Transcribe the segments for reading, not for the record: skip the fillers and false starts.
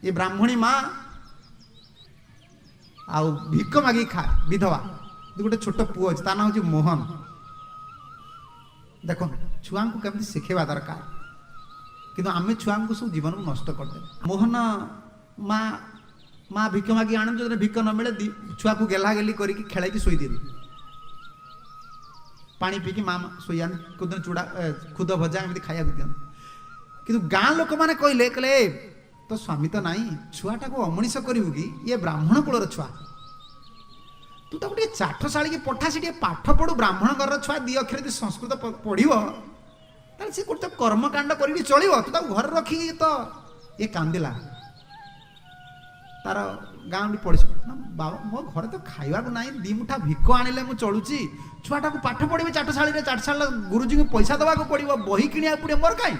ଏ ବ୍ରାହ୍ମଣୀ ମା ଆଉ ଭିକ ମାଗିକି ଖାଏ, ବିଧବା, ଗୋଟେ ଛୋଟ ପୁଅ ଅଛି, ତା ନାଁ ହେଉଛି ମୋହନ। ଦେଖନ୍ତୁ ଛୁଆଙ୍କୁ କେମିତି ଶିଖେଇବା ଦରକାର, କିନ୍ତୁ ଆମେ ଛୁଆଙ୍କୁ ସବୁ ଜୀବନକୁ ନଷ୍ଟ କରିଦେଲେ। ମୋହନ ମା ମା ଭିକ ମାଗି ଆଣନ୍ତି, ଯଦି ଭିକ ନ ମିଳେ ଛୁଆକୁ ଗେଲା ଗେଲି କରିକି ଖେଳାଇକି ଶୋଇ ଦିଅନ୍ତି। ପାଣି ପିଇକି ମା ଶୋଇଯାଆନ୍ତି, କୋଉଦିନ ଚୁଡ଼ା ଖୁଦ ଭଜା ଏମିତି ଖାଇବାକୁ ଦିଅନ୍ତି। କିନ୍ତୁ ଗାଁ ଲୋକମାନେ କହିଲେ, କହିଲେ ଏ ତୋ ସ୍ୱାମୀ ତ ନାହିଁ, ଛୁଆଟାକୁ ଅମଣିଷ କରିବୁ କି? ଇଏ ବ୍ରାହ୍ମଣ କୂଳର ଛୁଆ, ତୁ ତାକୁ ଟିକେ ଚାଟଶାଳିକି ପଠା, ସେ ଟିକେ ପାଠ ପଢୁ। ବ୍ରାହ୍ମଣ ଘରର ଛୁଆ ଦି ଅକ୍ଷର ଯଦି ସଂସ୍କୃତ ପଢ଼ିବ ତାହେଲେ ସେ ଗୋଟେ କର୍ମକାଣ୍ଡ କରିକି ଚଳିବ, ତୁ ତାକୁ ଘରେ ରଖିକି ତ। ଇଏ କାନ୍ଦିଲା, ତାର ଗାଁ ବି ପଡ଼ିଛି ନା, ବାବା ମୋ ଘରେ ତ ଖାଇବାକୁ ନାହିଁ, ଦି ମୁଠା ଭିକ ଆଣିଲେ ମୁଁ ଚଳୁଛି, ଛୁଆଟାକୁ ପାଠ ପଢ଼ିବେ ଚାଟଶାଳୀରେ, ଚାଟଶାଳୀର ଗୁରୁଜୀଙ୍କୁ ପଇସା ଦେବାକୁ ପଡ଼ିବ, ବହି କିଣିବାକୁ ପଡ଼ିବ, ମୋର କାହିଁ?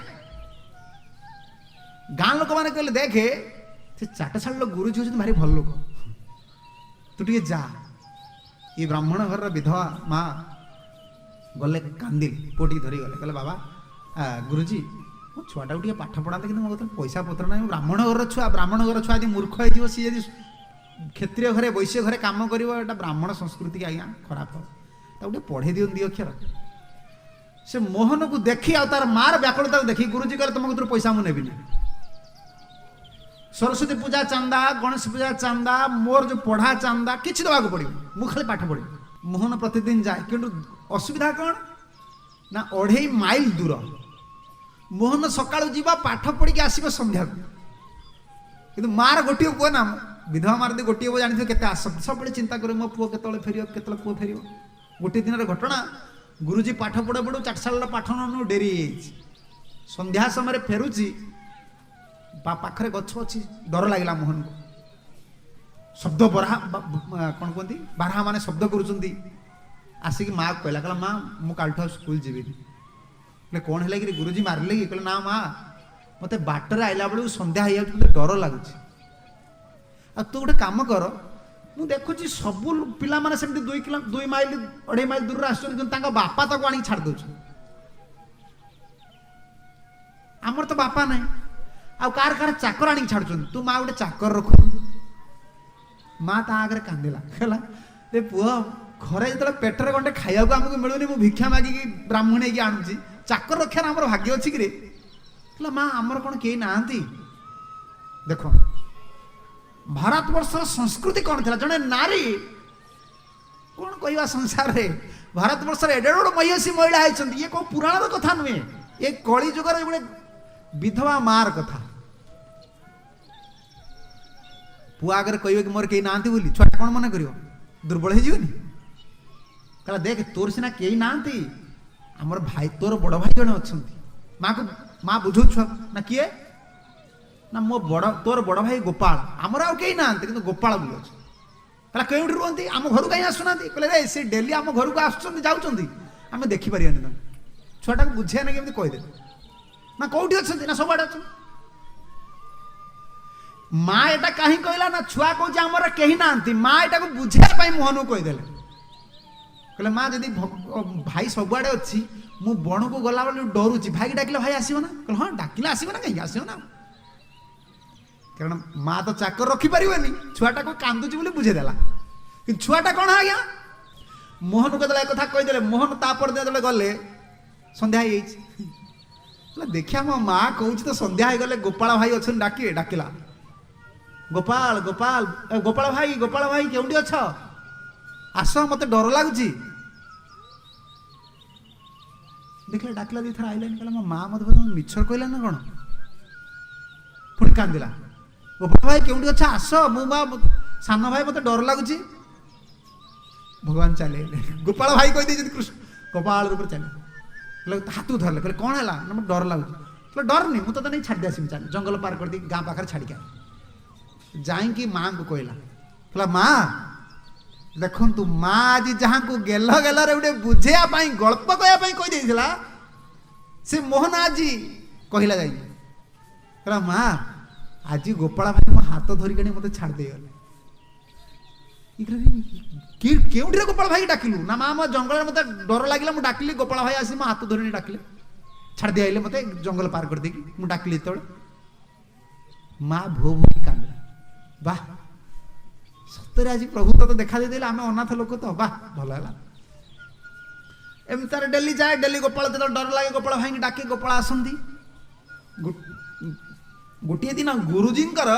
ଗାଁ ଲୋକମାନେ କହିଲେ ଦେଖେ ସେ ଚାଟଶାଳୀର ଗୁରୁଜୀ ହେଉଛନ୍ତି ଭାରି ଭଲ ଲୋକ, ତୁ ଟିକେ ଯା। ଏ ବ୍ରାହ୍ମଣ ଘରର ବିଧବା ମା ଗଲେ, କାନ୍ଦିଲେ, ପୁଅଟିକି ଧରି ଗଲେ, କହିଲେ ବାବା ଗୁରୁଜୀ ମୋ ଛୁଆଟାକୁ ଟିକେ ପାଠ ପଢ଼ାନ୍ତେ, କିନ୍ତୁ ମୋ କତିରେ ପଇସା ପତ୍ର ନାହିଁ, ମୁଁ ବ୍ରାହ୍ମଣ ଘରର ଛୁଆ, ବ୍ରାହ୍ମଣ ଘର ଛୁଆ ଯଦି ମୂର୍ଖ ହେଇଯିବ, ସିଏ ଯଦି କ୍ଷତ୍ରିୟ ଘରେ ବୈଶ୍ୟ ଘରେ କାମ କରିବ, ଏଇଟା ବ୍ରାହ୍ମଣ ସଂସ୍କୃତିକି ଆଜ୍ଞା ଖରାପ ହେବ, ତାକୁ ଟିକେ ପଢ଼େଇ ଦିଅନ୍ତୁ ଦି ଅକ୍ଷର। ସେ ମୋହନକୁ ଦେଖି ଆଉ ତାର ମାର ବ୍ୟାକୁଳତାକୁ ଦେଖି ଗୁରୁଜୀ କହିଲେ ତୁମ କତିରୁ ପଇସା ମୁଁ ନେବିନି, ସରସ୍ୱତୀ ପୂଜା ଚାନ୍ଦା, ଗଣେଶ ପୂଜା ଚାନ୍ଦା, ମୋର ଯେଉଁ ପଢ଼ା ଚାନ୍ଦା କିଛି ଦେବାକୁ ପଡ଼ିବ, ମୁଁ ଖାଲି ପାଠ ପଢ଼ିବି। ମୋହନ ପ୍ରତିଦିନ ଯାଏ, କିନ୍ତୁ ଅସୁବିଧା କ'ଣ ନା 2.5 ମାଇଲ ଦୂର। ମୋହନ ସକାଳୁ ଯିବ, ପାଠ ପଢ଼ିକି ଆସିବ ସନ୍ଧ୍ୟାକୁ। କିନ୍ତୁ ମାର ଗୋଟିଏ ପୁଅ ନା, ବିଧବା ମାର ଯଦି ଗୋଟିଏ ପୁଅ ଜାଣିଥିବ କେତେ ଆସକ୍ତି, ସବୁବେଳେ ଚିନ୍ତା କରେ ମୋ ପୁଅ କେତେବେଳେ ଫେରିବ, କେତେବେଳେ ପୁଅ ଫେରିବ। ଗୋଟିଏ ଦିନର ଘଟଣା, ଗୁରୁଜୀ ପାଠ ପଢ଼ୁ ପଢ଼ୁ ଚାଟଶାଳାର ପାଠ ନ ଡେରି ହେଇଯାଇଛି, ସନ୍ଧ୍ୟା ସମୟରେ ଫେରୁଛି, ପାଖରେ ଗଛ ଅଛି, ଡର ଲାଗିଲା ମୋହନକୁ, ଶବ୍ଦ ବରାହା କ'ଣ କୁହନ୍ତି ବାରାହା ମାନେ ଶବ୍ଦ କରୁଛନ୍ତି। ଆସିକି ମାଆକୁ କହିଲା, କହିଲା ମା ମୁଁ କାଲିଠୁ ଆଉ ସ୍କୁଲ ଯିବିନି। କହିଲେ କ'ଣ ହେଲା କି, ଗୁରୁଜୀ ମାରିଲେ କି? କହିଲେ ନା ମା, ମୋତେ ବାଟରେ ଆଇଲା ବେଳକୁ ସନ୍ଧ୍ୟା ହେଇଯାଉଛି, ମୋତେ ଡର ଲାଗୁଛି। ଆଉ ତୁ ଗୋଟେ କାମ କର, ମୁଁ ଦେଖୁଛି ସବୁ ପିଲାମାନେ ସେମିତି 2 କିଲୋ 2 ମାଇଲ 2.5 ମାଇଲ ଦୂରରେ ଆସୁଛନ୍ତି, କିନ୍ତୁ ତାଙ୍କ ବାପା ତାକୁ ଆଣିକି ଛାଡ଼ି ଦେଉଛନ୍ତି, ଆମର ତ ବାପା ନାହିଁ, ଆଉ କାହାର କାହାର ଚାକର ଆଣିକି ଛାଡ଼ୁଛନ୍ତି, ତୁ ମା ଗୋଟେ ଚାକର ରଖୁ। ମା ତା ଆଗରେ କାନ୍ଦିଲା, ହେଲା ଏ ପୁଅ ଘରେ ଯେତେବେଳେ ପେଟରେ ଗଣ୍ଡେ ଖାଇବାକୁ ଆମକୁ ମିଳୁନି, ମୁଁ ଭିକ୍ଷା ମାଗିକି ବ୍ରାହ୍ମଣ ହେଇକି ଆଣୁଛି, ଚାକର ରଖିବାର ଆମର ଭାଗ୍ୟ ଅଛି କିରେ? କହିଲା ମା ଆମର କ'ଣ କେହି ନାହାନ୍ତି? ଦେଖ ଭାରତବର୍ଷର ସଂସ୍କୃତି କ'ଣ ଥିଲା, ଜଣେ ନାରୀ କ'ଣ କହିବା ସଂସାରରେ, ଭାରତବର୍ଷର ଏଡ଼େ ବଡ଼ ମହିଷୀ ମହିଳା ହେଇଛନ୍ତି, ଇଏ କେଉଁ ପୁରାଣର କଥା ନୁହେଁ, ଏ କଳି ଯୁଗର ଗୋଟେ ବିଧବା ମାର କଥା। ପୁଅ ଆଗରେ କହିବେ କି ମୋର କେହି ନାହାନ୍ତି ବୋଲି, ଛୁଆଟା କ'ଣ ମନେ କରିବ, ଦୁର୍ବଳ ହେଇଯିବନି? କହିଲା ଦେଖ ତୋର ସିନା କେହି ନାହାନ୍ତି, ଆମର ଭାଇ ତୋର ବଡ଼ ଭାଇ ଜଣେ ଅଛନ୍ତି। ମାକୁ ମା ବୁଝଉ ଛୁଆ ନା କିଏ ନା ମୋ ବଡ଼ ତୋର ବଡ଼ ଭାଇ ଗୋପାଳ, ଆମର ଆଉ କେହି ନାହାନ୍ତି କିନ୍ତୁ ଗୋପାଳ ବୋଲି ଅଛି। କହିଲା କେଉଁଠି ରୁହନ୍ତି, ଆମ ଘରକୁ କାହିଁ ଆସୁନାହାନ୍ତି? କହିଲେ ରେ ସେ ଡେଲି ଆମ ଘରକୁ ଆସୁଛନ୍ତି ଯାଉଛନ୍ତି, ଆମେ ଦେଖିପାରିବାନି ତାଙ୍କୁ। ଛୁଆଟାକୁ ବୁଝେଇବା ନା କେମିତି କହିଦେଲେ ନା କୋଉଠି ଅଛନ୍ତି ନା ସବୁଆଡ଼େ ଅଛନ୍ତି। ମା ଏଟା କାହିଁ କହିଲା ନା ଛୁଆ କହୁଛି ଆମର କେହି ନାହାନ୍ତି, ମା ଏଟାକୁ ବୁଝେଇବା ପାଇଁ ମୋହନକୁ କହିଦେଲେ। କହିଲେ ମା ଯଦି ଭାଇ ସବୁଆଡ଼େ ଅଛି, ମୁଁ ବଣକୁ ଗଲାବେଳେ ଡରୁଛି, ଭାଇକି ଡାକିଲେ ଭାଇ ଆସିବ ନା? କହିଲେ ହଁ ଡାକିଲେ ଆସିବ ନା, କାହିଁକି ଆସିବ ନା, କାରଣ ମା ତ ଚାକର ରଖିପାରିବନି, ଛୁଆଟାକୁ କାନ୍ଦୁଛି ବୋଲି ବୁଝେଇଦେଲା। କିନ୍ତୁ ଛୁଆଟା କ'ଣ ଆଜ୍ଞା ମୋହନକୁ ଯେତେବେଳେ କଥା କହିଦେଲେ, ମୋହନ ତାପର ଦିନ ଯେତେବେଳେ ଗଲେ ସନ୍ଧ୍ୟା ହେଇଯାଇଛି, ଦେଖିବା ମୋ ମା କହୁଛି ତ ସନ୍ଧ୍ୟା ହେଇଗଲେ ଗୋପାଳ ଭାଇ ଅଛନ୍ତି ଡାକିବେ, ଡାକିଲା ଗୋପାଳ ଗୋପାଳ ଗୋପାଳ ଭାଇ ଗୋପାଳ ଭାଇ କେଉଁଠି ଅଛ, ଆସ ମତେ ଡର ଲାଗୁଛି। ଦେଖିଲା ଡାକିଲା ଦୁଇଥର ଆଇଲାନି, କହିଲା ମୋ ମା ମତେ ବୋଧେ ମିଛ କହିଲା ନା କ'ଣ, ପୁଣି କାନ୍ଦିଲା ଗୋପାଳ ଭାଇ କେଉଁଠି ଅଛ ଆସ, ମୁଁ ମା ସାନ ଭାଇ ମତେ ଡର ଲାଗୁଛି। ଭଗବାନ ଚାଲିଲେ, ଗୋପାଳ ଭାଇ କହିଦେଇଛନ୍ତି କୃଷ୍ଣ ଗୋପାଳ ରୂପରେ ଚାଲିଲେ, କହିଲେ ହାତକୁ ଧରିଲେ, କହିଲେ କ'ଣ ହେଲା ନା ମୋତେ ଡର ଲାଗୁଛି। କହିଲେ ଡରନି ମୁଁ ତତେ ନେଇ ଛାଡ଼ି ଆସିବି, ଚାଲ ଜଙ୍ଗଲ ପାର କରିଦେଇକି ଗାଁ ପାଖରେ ଛାଡ଼ିକି ଆସ। ଯାଇକି ମାଆଙ୍କୁ କହିଲା, କହିଲା ମା ଦେଖନ୍ତୁ ମା ଆଜି ଯାହାଙ୍କୁ ଗେଲ ଗେଲରେ ଗୋଟେ ବୁଝେଇବା ପାଇଁ ଗଳ୍ପ କହିବା ପାଇଁ କହିଦେଇଥିଲା, ସେ ମୋହନ ଆଜି କହିଲା ଯାଇକି, କହିଲା ମା ଆଜି ଗୋପାଳ ଭାଇ ମୋ ହାତ ଧରିକି ଆଣି ମୋତେ ଛାଡ଼ି ଦେଇଗଲେ। କେଉଁଠିରେ ଗୋପାଳ ଭାଇକି ଡାକିଲୁ ନା ମା ମୋ ଜଙ୍ଗଲରେ ମୋତେ ଡର ଲାଗିଲା, ମୁଁ ଡାକିଲି ଗୋପାଳ ଭାଇ ଆସି ମୋ ହାତ ଧରିକି ଡାକିଲେ, ଛାଡ଼ି ଦିଆଇଲେ ମୋତେ ଜଙ୍ଗଲ ପାର କରିଦେଇକି, ମୁଁ ଡାକିଲି ଯେତେବେଳେ। ମା ଭୋ ଭୋ କାନ୍ଦିଲା। ବାহ, ସତରେ ଆଜି ପ୍ରଭୁ ତତେ ଦେଖା ଦେଇଦେଲେ, ଆମେ ଅନାଥ ଲୋକ ତ, ବାহ ଭଲ ହେଲା। ଏମିତି ତାର ଡେଲି ଯାଏ, ଡେଲି ଗୋପାଳ ଯେତେବେଳେ ଡର ଲାଗେ ଗୋପାଳ ଭାଇଙ୍କୁ ଡାକେ, ଗୋପାଳ ଆସନ୍ତି। ଗୋଟିଏ ଦିନ ଗୁରୁଜୀଙ୍କର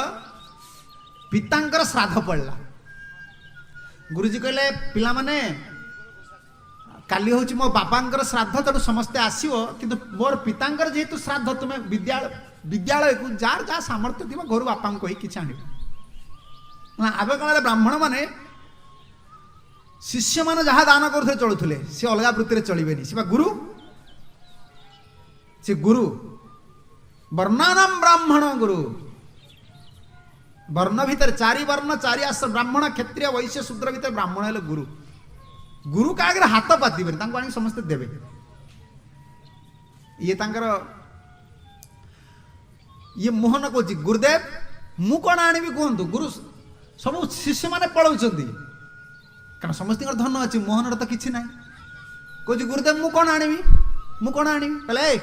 ପିତାଙ୍କର ଶ୍ରାଦ୍ଧ ପଡ଼ିଲା। ଗୁରୁଜୀ କହିଲେ, ପିଲାମାନେ, କାଲି ହେଉଛି ମୋ ବାପାଙ୍କର ଶ୍ରାଦ୍ଧ, ତେଣୁ ସମସ୍ତେ ଆସିବ, କିନ୍ତୁ ମୋର ପିତାଙ୍କର ଯେହେତୁ ଶ୍ରାଦ୍ଧ, ତୁମେ ବିଦ୍ୟାଳୟକୁ ଯାହାର ଯାହା ସାମର୍ଥ୍ୟ ଥିବ ଘରୁ ବାପାଙ୍କୁ କହି କିଛି ଆଣିବ ନା। ଆଗ କାଳରେ ବ୍ରାହ୍ମଣମାନେ ଶିଷ୍ୟମାନେ ଯାହା ଦାନ କରୁଥିଲେ ଚଳୁଥିଲେ, ସେ ଅଲଗା ବୃତ୍ତିରେ ଚଳିବେନି। ସେ ବା ଗୁରୁ, ସେ ଗୁରୁ। ବର୍ଣ୍ଣାନାମ ବ୍ରାହ୍ମଣ ଗୁରୁ। ବର୍ଣ୍ଣ ଭିତରେ ଚାରି ବର୍ଣ୍ଣ, ଚାରି ଆଶ୍ରମ, ବ୍ରାହ୍ମଣ, କ୍ଷତ୍ରିୟ, ବୈଶ୍ୟ, ଶୂଦ୍ର ଭିତରେ ବ୍ରାହ୍ମଣ ହେଲେ ଗୁରୁ। ଗୁରୁ କାହା ଆଗରେ ହାତ ପାତିବେନି, ତାଙ୍କୁ ଆଣିକି ସମସ୍ତେ ଦେବେ। ଇଏ ତାଙ୍କର ଇଏ ମୋହନ କହୁଛି, ଗୁରୁଦେବ ମୁଁ କ'ଣ ଆଣିବି କୁହନ୍ତୁ? ଗୁରୁ ସବୁ ଶିଷ୍ୟମାନେ ପଳାଉଛନ୍ତି, କାରଣ ସମସ୍ତଙ୍କର ଧନ ଅଛି, ମୋହନର ତ କିଛି ନାହିଁ। କହୁଛି, ଗୁରୁଦେବ ମୁଁ କ'ଣ ଆଣିବି, ମୁଁ କ'ଣ ଆଣିବି? କହିଲେ, ଏ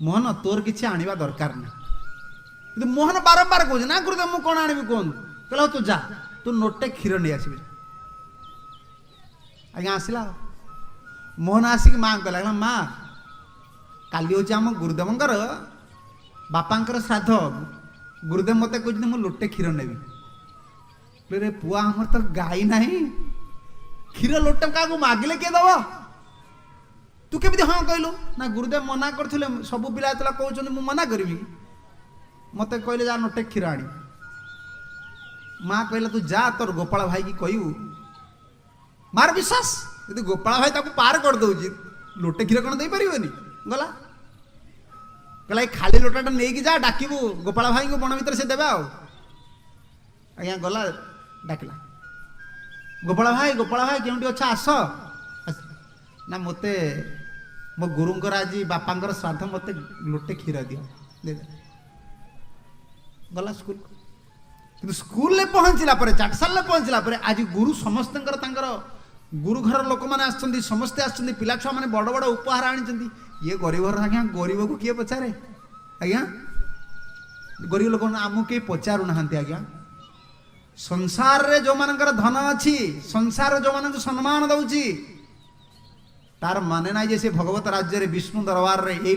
ମୋହନ, ତୋର କିଛି ଆଣିବା ଦରକାର ନାହିଁ। କିନ୍ତୁ ମୋହନ ବାରମ୍ବାର କହୁଛି, ନା ଗୁରୁଦେବ ମୁଁ କ'ଣ ଆଣିବି କୁହନ୍ତୁ। କହିଲେ, ହଉ ତୁ ଯା, ତୁ ନୋଟେ କ୍ଷୀର ନେଇ ଆସିବି। ଆଜ୍ଞା ଆସିଲା ମୋହନ, ଆସିକି ମାଆଙ୍କୁ କହିଲା, କହିଲା, ମା କାଲି ହେଉଛି ଆମ ଗୁରୁଦେବଙ୍କର ବାପାଙ୍କର ଶ୍ରାଦ୍ଧ, ଗୁରୁଦେବ ମୋତେ କହୁଛନ୍ତି ମୁଁ ଲୋଟେ କ୍ଷୀର ନେବି। ରେ ପୁଅ, ଆମର ତ ଗାଈ ନାହିଁ, କ୍ଷୀର ଲୋଟେ କାହାକୁ ମାଗିଲେ କିଏ ଦବ? ତୁ କେମିତି ହଁ କହିଲୁ? ନା ଗୁରୁଦେବ ମନା କରୁଥିଲେ, ସବୁ ପିଲା ଯେତେବେଳେ କହୁଛନ୍ତି ମୁଁ ମନା କରିବି? ମୋତେ କହିଲେ ଯା ନୋଟେ କ୍ଷୀର ଆଣି। ମା କହିଲା, ତୁ ଯା ତୋର ଗୋପାଳ ଭାଇକି କହିବୁ। ମାର ବିଶ୍ୱାସ, ଯଦି ଗୋପାଳ ଭାଇ ତାକୁ ପାର କରିଦେଉଛି, ଲୋଟେ କ୍ଷୀର କ'ଣ ଦେଇପାରିବନି? ଗଲା, କହିଲା, ଏଇ ଖାଲି ଲୋଟାଟା ନେଇକି ଯା, ଡାକିବୁ ଗୋପାଳ ଭାଇଙ୍କୁ ବଣ ଭିତରେ, ସେ ଦେବେ। ଆଉ ଆଜ୍ଞା ଗଲା, ଡାକିଲା, ଗୋପାଳ ଭାଇ, ଗୋପାଳ ଭାଇ, କେଉଁଠି ଅଛ ଆସ। ନା ମୋତେ ମୋ ଗୁରୁଙ୍କର ଆଜି ବାପାଙ୍କର ଶ୍ରାଦ୍ଧ, ମୋତେ ଲୋଟେ କ୍ଷୀର ଦିଅ। ଦେଇଦେଲେ, ଗଲା ସ୍କୁଲ। କିନ୍ତୁ ସ୍କୁଲରେ ପହଞ୍ଚିଲା ପରେ, ଚାଟଶାଲାରେ ପହଞ୍ଚିଲା ପରେ, ଆଜି ଗୁରୁ ସମସ୍ତଙ୍କର ତାଙ୍କର ଗୁରୁ ଘରର ଲୋକମାନେ ଆସିଛନ୍ତି, ସମସ୍ତେ ଆସିଛନ୍ତି, ପିଲା ଛୁଆମାନେ ବଡ଼ ବଡ଼ ଉପହାର ଆଣିଛନ୍ତି। ଇଏ ଗରିବ ଘର ଆଜ୍ଞା, ଗରିବକୁ କିଏ ପଚାରେ ଆଜ୍ଞା? ଗରିବ ଲୋକ ଆମକୁ କେହି ପଚାରୁନାହାନ୍ତି ଆଜ୍ଞା। ସଂସାରରେ ଯେଉଁମାନଙ୍କର ଧନ ଅଛି, ସଂସାରରେ ଯେଉଁମାନଙ୍କୁ ସମ୍ମାନ ଦେଉଛି, ତାର ମାନେ ନାହିଁ ଯେ ସେ ଭଗବତ ରାଜ୍ୟରେ ବିଷ୍ଣୁ ଦରବାରରେ ଏଇ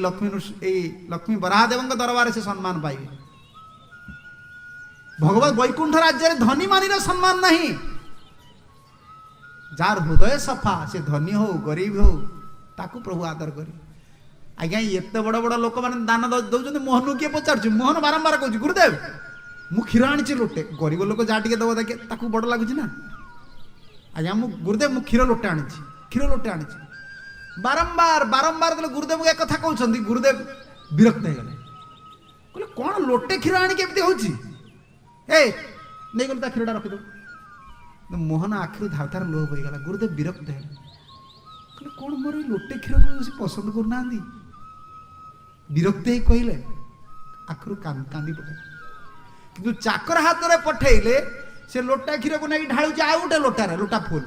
ଲକ୍ଷ୍ମୀ ବରାହଦେବଙ୍କ ଦରବାରରେ ସେ ସମ୍ମାନ ପାଇବେ। ଭଗବତ ବୈକୁଣ୍ଠ ରାଜ୍ୟରେ ଧନୀ ମାନିର ସମ୍ମାନ ନାହିଁ। ଯାହାର ହୃଦୟ ସଫା, ସେ ଧନୀ ହଉ ଗରିବ ହଉ, ତାକୁ ପ୍ରଭୁ ଆଦର କରିବେ। ଆଜ୍ଞା ଏତେ ବଡ଼ ବଡ଼ ଲୋକମାନେ ଦାନ ଦଉଛନ୍ତି, ମୋହନକୁ କିଏ ପଚାରୁଛି? ମୋହନ ବାରମ୍ବାର କହୁଛି, ଗୁରୁଦେବ ମୁଁ କ୍ଷୀର ଆଣିଛି ଲୋଟେ। ଗରିବ ଲୋକ ଯାହା ଟିକେ ଦେବ ତାକୁ ବଡ଼ ଲାଗୁଛି ନା ଆଜ୍ଞା। ମୁଁ ଗୁରୁଦେବ ମୁଁ କ୍ଷୀର ଲୋଟେ ଆଣିଛି, କ୍ଷୀର ଲୋଟେ ଆଣିଛି। ବାରମ୍ବାର ବାରମ୍ବାର ଦେଲେ ଗୁରୁଦେବଙ୍କୁ ଏକଥା କହୁଛନ୍ତି। ଗୁରୁଦେବ ବିରକ୍ତ ହେଇଗଲେ, କହିଲେ କ'ଣ ଲୋଟେ କ୍ଷୀର ଆଣିକି ଏମିତି ହଉଛି? ଏ ନେଇଗଲୁ ତା କ୍ଷୀରଟା ରଖିଦେବୁ। ମୋହନ ଆଖିରୁ ଧାର ଧାର ଲୁହ ବହିଗଲା। ଗୁରୁଦେବ ବିରକ୍ତ ହେଲେ, କହିଲେ କ'ଣ ମୋର ଏଇ ଲୋଟେ କ୍ଷୀରକୁ ସେ ପସନ୍ଦ କରୁନାହାନ୍ତି? ବିରକ୍ତ ହେଇ କହିଲେ, ଆଖିରୁ କାନ୍ଦି ପକେଇଲେ। କିନ୍ତୁ ଚାକର ହାତରେ ପଠେଇଲେ, ସେ ଲୋଟା କ୍ଷୀରକୁ ନେଇକି ଢାଳୁଛି ଆଉ ଗୋଟେ ଲୋଟାରେ, ଲୋଟା ଫୁଲ,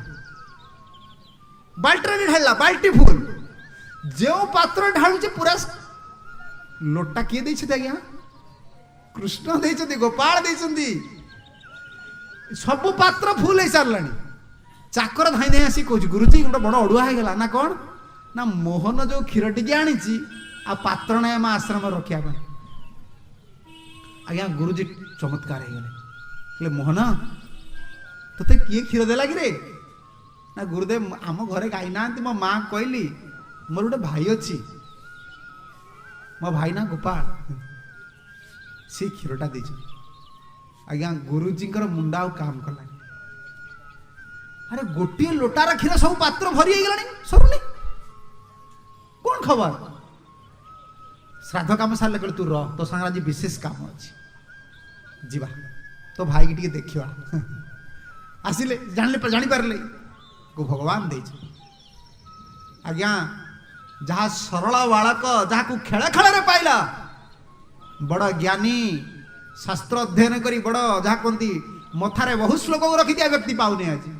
ବାଲ୍ଟିରେ ଢାଳିଲା, ବାଲ୍ଟି ଫୁଲ। ଯେଉଁ ପାତ୍ର ଢାଳୁଛି ପୁରା ଲୋଟା। କିଏ ଦେଇଛନ୍ତି ଆଜ୍ଞା? କୃଷ୍ଣ ଦେଇଛନ୍ତି, ଗୋପାଳ ଦେଇଛନ୍ତି। ସବୁ ପାତ୍ର ଫୁଲ ହେଇସାରିଲାଣି। ଚାକର ଧାଇଁ ଧାଇଁ ଆସି କହୁଛି, ଗୁରୁଜୀ ଗୋଟେ ବଡ଼ ଅଡୁଆ ହେଇଗଲା। ନା କ'ଣ? ନା ମୋହନ ଯୋଉ କ୍ଷୀର ଟିକେ ଆଣିଛି, ଆଉ ପାତ୍ର ନାହିଁ ଆମ ଆଶ୍ରମରେ ରଖିବା ପାଇଁ। ଆଜ୍ଞା ଗୁରୁଜୀ ଚମତ୍କାର ହେଇଗଲେ। କହିଲେ, ମୋହନ ତୋତେ କିଏ କ୍ଷୀର ଦେଲା କିରେ? ନା ଗୁରୁଦେବ ଆମ ଘରେ ଗାଈ ନାହାନ୍ତି, ମୋ ମା କହିଲି ମୋର ଗୋଟେ ଭାଇ ଅଛି, ମୋ ଭାଇ ନା ଗୋପାଳ, ସେ କ୍ଷୀରଟା ଦେଇଛନ୍ତି। ଆଜ୍ଞା ଗୁରୁଜୀଙ୍କର ମୁଣ୍ଡ ଆଉ କାମ କଲାନି। ଆରେ ଗୋଟିଏ ଲୋଟାର କ୍ଷୀର ସବୁ ପାତ୍ର ଭରି ହେଇଗଲାଣି, ସରୁନି, କ'ଣ ଖବର? ଶ୍ରାଦ୍ଧ କାମ ସାରିଲେ କହିଲେ, ତୁ ରହ, ତୋ ସାଙ୍ଗରେ ଆଜି ବିଶେଷ କାମ ଅଛି, ଯିବା ତୋ ଭାଇକି ଟିକେ ଦେଖିବା। ଆସିଲେ, ଜାଣିଲେ, ଜାଣିପାରିଲେ ଭଗବାନ ଦେଇଛି। ଆଜ୍ଞା ଯାହା ସରଳ ବାଳକ, ଯାହାକୁ ଖେଳ ଖେଳରେ ପାଇଲା, ବଡ଼ ଜ୍ଞାନୀ, ଶାସ୍ତ୍ର ଅଧ୍ୟୟନ କରି ବଡ଼ ଯାହା କୁହନ୍ତି ମଥାରେ ବହୁ ଶ୍ଲୋକକୁ ରଖିଥିବା ବ୍ୟକ୍ତି ପାଉନି। ଆଜି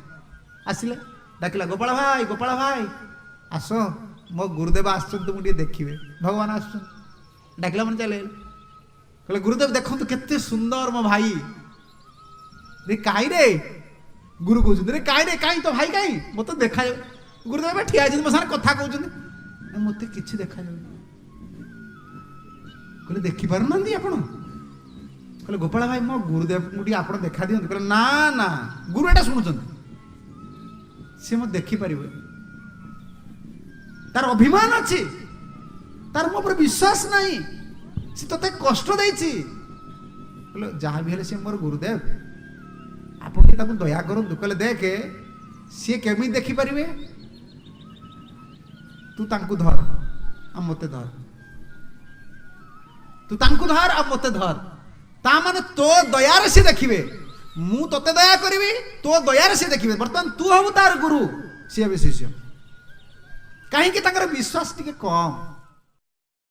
ଆସିଲେ, ଡାକିଲା, ଗୋପାଳ ଭାଇ, ଗୋପାଳ ଭାଇ ଆସ, ମୋ ଗୁରୁଦେବ ଆସିଛନ୍ତି, ତୁମକୁ ଟିକେ ଦେଖିବେ। ଭଗବାନ ଆସୁଛନ୍ତି, ଡାକିଲା ମାନେ ଚାଲି। କହିଲେ, ଗୁରୁଦେବ, ଦେଖନ୍ତୁ କେତେ ସୁନ୍ଦର ମୋ ଭାଇ। ରେ କାଇଁ ରେ? ଗୁରୁ କହୁଛନ୍ତି, ରେ କାଇଁ ରେ, କାଇଁ ତୋ ଭାଇ କାଇଁ? ମୋତେ ଦେଖାଯାଉ। ଗୁରୁଦେବ ଏବେ ଠିଆ ହେଇଛନ୍ତି, ମୋ ସାଙ୍ଗରେ କଥା କହୁଛନ୍ତି। ନା, ମୋତେ କିଛି ଦେଖାଯାଉନି। କହିଲେ, ଦେଖିପାରୁନାହାନ୍ତି ଆପଣ? କହିଲେ, ଗୋପାଳ ଭାଇ, ମୋ ଗୁରୁଦେବଙ୍କୁ ଟିକେ ଆପଣ ଦେଖା ଦିଅନ୍ତୁ। କହିଲେ, ନା ନା, ଗୁରୁ ଏଇଟା ଶୁଣୁଛନ୍ତି, ସେ ମୋତେ ଦେଖିପାରିବେ। ତାର ଅଭିମାନ ଅଛି, ତାର ମୋ ଉପରେ ବିଶ୍ୱାସ ନାହିଁ, ସେ ତୋତେ କଷ୍ଟ ଦେଇଛି। କହିଲେ, ଯାହା ବି ହେଲେ ସେ ମୋର ଗୁରୁଦେବ, ଆପଣ ଟିକେ ତାକୁ ଦୟା କରନ୍ତୁ। କହିଲେ, ଦେଖେ, ସିଏ କେମିତି ଦେଖିପାରିବେ? ତୁ ତାଙ୍କୁ ଧର ଆଉ ମୋତେ ଧର, ତୁ ତାଙ୍କୁ ଧର ଆଉ ମୋତେ ଧର। ତା ମାନେ ତୋ ଦୟାରେ ସେ ଦେଖିବେ। ମୁଁ ତୋତେ ଦୟା କରିବି, ତୋ ଦୟାରେ ସେ ଦେଖିବେ। ବର୍ତ୍ତମାନ ତୁ ହବୁ ତାର ଗୁରୁ, ସିଏ ଏବେ ଶିଷ୍ୟ। କାହିଁକି? ତାଙ୍କର ବିଶ୍ୱାସ ଟିକେ କମ୍।